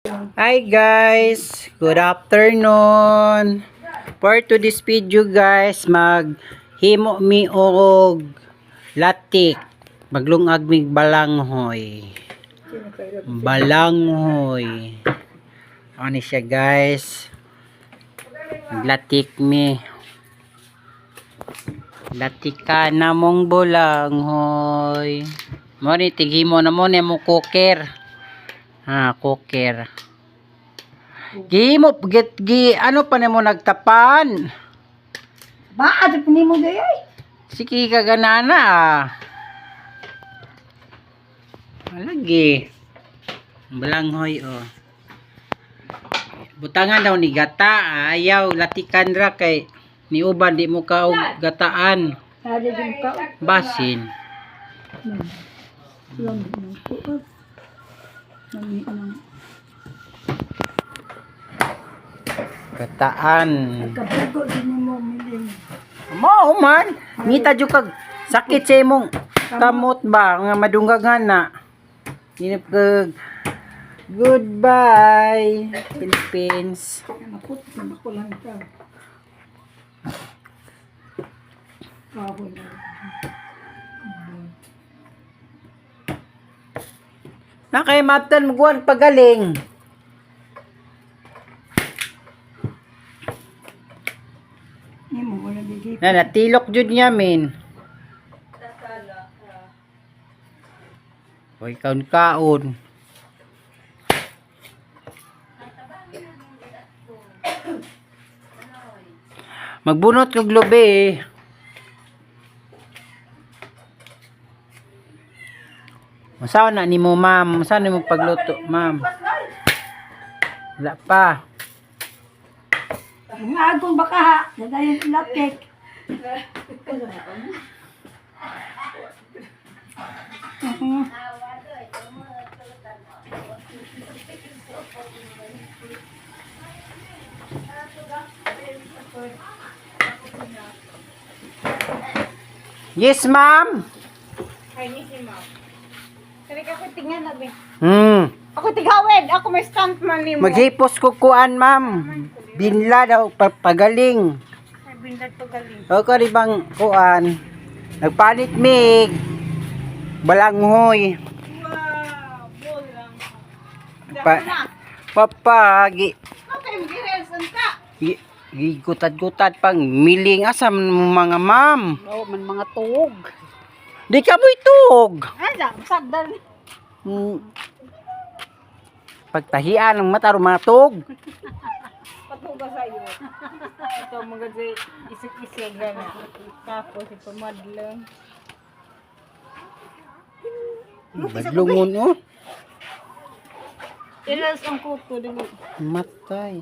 Hi guys! Good afternoon! For to this video guys, maghimo mi og latik. Maglungag mig balanghoy. Balanghoy. Ano siya guys? Maglatik mi. Latika na mong bulanghoy. Mo ni tighimo na mo ni mo cooker. Ha, cooker. Gihimo get gi ano pa nimo nagtapan? Ba, di pa nimo gayay. Sige ka ganana ah. Lagi. Balanghoy oh. Butangan daw ni gata, ah. Ayaw latikan ra kay ni uban di mo ka og gataan. Hari din ka. Basin. Lami ng kuot. Lami ng Gataan. kabugo din nimo miling. Mao man, ngita jud kag sakit sa imong kamot ba nga madunggagan na. Hinip kag goodbye Philippines. Nakut na makulan ka. Kahoy na. Na kay maptan muguan pagaling. Nimo wala gigi. Na natilok jud niya min. Hoy kaon kaon. Magbunot kog lubi eh. Usaw na nimo ma'am, usaw nimo pagluto ma'am? Wala pa. Ang agong baka ha, nadayon lapik. Yes, ma'am. Ay, ni si ma'am. Kaya ako tingnan na, be. Ako tigawin. Ako may stuntman ni mo. Maghipos ko kuan, ma'am. Binla daw pagaling. Ay, binlad pagaling. O ko rin bang kuan. Nagpalit mig. Balanghoy. Wow, bulang. Pa papagi. Okay, magirels anta. Gigutad-gutad pang miling asa man mo mga ma'am. Oo, man mga tuog. Di ka mo itog. Ano, sagdan. Pagtahian ng mata rumatog. Patuga sa'yo. Ito, mga isik-isik gana. Tapos, ipamadlang. Badlungon oh. Irels ang kuto, dili. Matay.